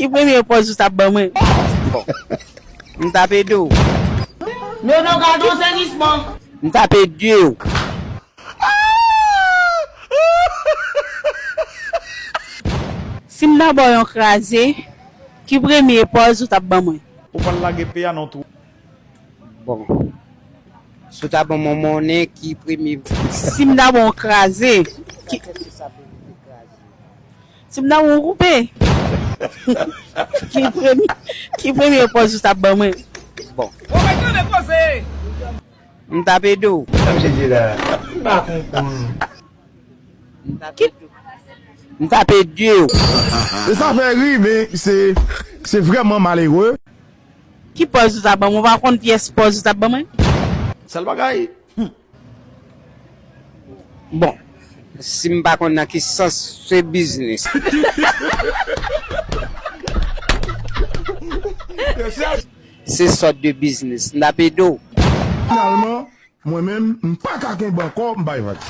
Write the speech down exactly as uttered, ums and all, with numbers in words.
Ki premye pòz ou t ap ban mwen? Bon. M t ap ede w. Non, non, gade yon sezisman. M t ap ede w. Si m ta ba w yon kraze, ki premye pòz ou t ap ban mwen? Ou pral lage peyi a nan twou. Bon. Si w ta ban mwen monnen, ki premye. Si m ta ba w yon kraze, ki, si m ta ba w yon koupe, ki premye, ki premye pòz ou t ap ban mwen? Bon. M t ap ede w. Sa misye di la? M pa konprann. M t ap ede w. M t ap ede w. E sa fè ri, men se, se vrèman malere. Ki pòz ou t ap ban mwen? Ou pa konn pyès pòz ou t ap ban mwen? Sèl bagay. Bon, si m pa konn nan ki sans, se biznis. Se sòt de biznis. M t ap ede w. Finalman, mwen menm, m pa ka konba ankò, m bay vag.